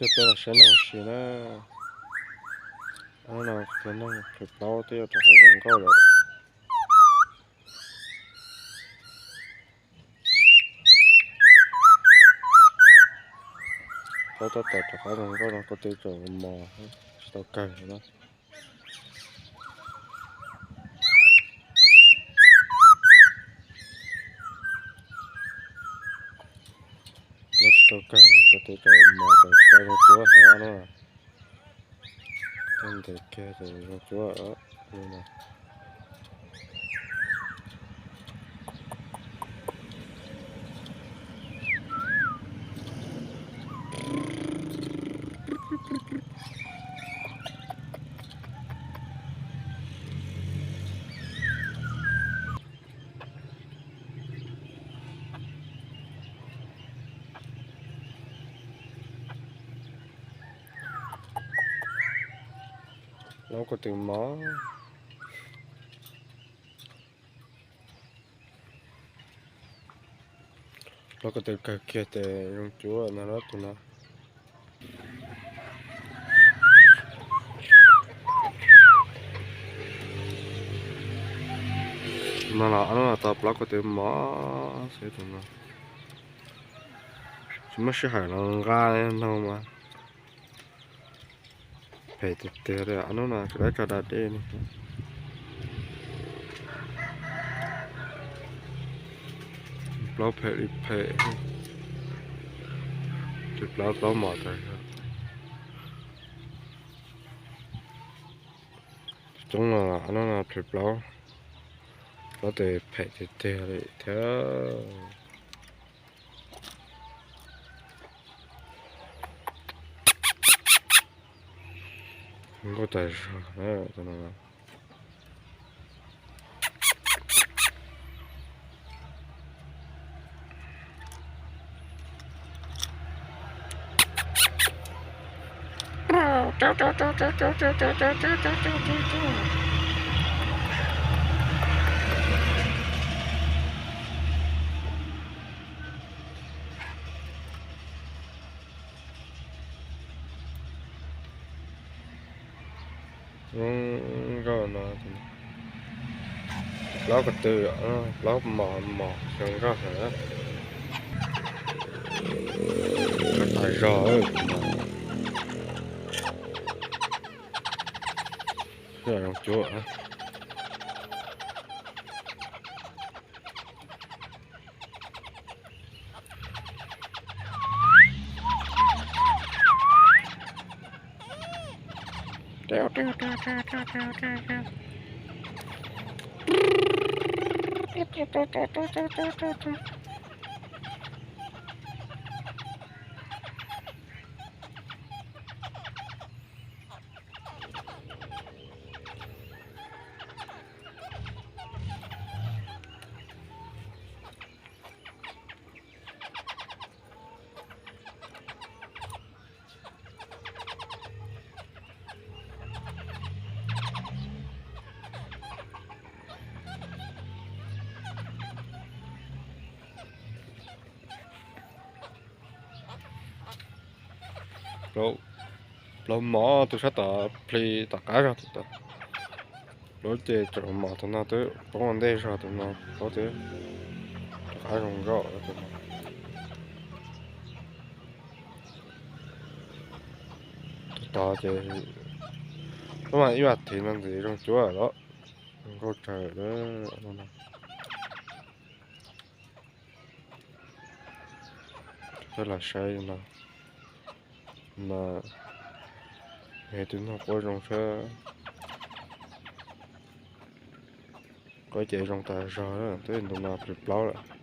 Coj peb los saib nag ua si na. Hnub no kuv tus noog plhws plaub twb yuav rov qab zoo nkauj lawm. Plaub tab tom rov qab zoo nkauj no, ko tw tseem mos tsis tau kawg na. Plaub tsis tau kawg, ko tw tseem mos tseem tsis tau zoo cuab heev no. Tau ntev kiag ces zoo cuab no. Plaub ko tw mos. Plaub ko tw kawg kiag ces zoo cuab no, tus no. No los ob hnub no tau plaub ko tw mos xwb tus no. Tsis muaj sij hawm los nqa noog mas. Phem tiag tiag li, ob hnub no tsis tau tso da dej li. Plaub phem li phem. Plhws plaub, plaub mos tas zog. Coob no, ob hnub no plhws plaub, plaub tes phem tiag tiag li thiab. Nkauj tas zog na. Zoo nkauj no, plaub ko tw, plaub mos mos zoo nkauj heev. Zoo tas zog. Zoo cuab. Plaub mos, tus sab tom plhis tom qab zog, plaub ces tseem mos tus no twb poob ua ntej zog, tus no plaub twb rov qab zoo nkauj tus no. Tus tod ces ib vas thiv no ntxiv zoo cuab lawm, zoo nkauj tsawg lawm. Peb los saib no, no yog tus noog quab zoo thiab, quab ces zoo tas zog, twb ntu no plhis plaub lawm.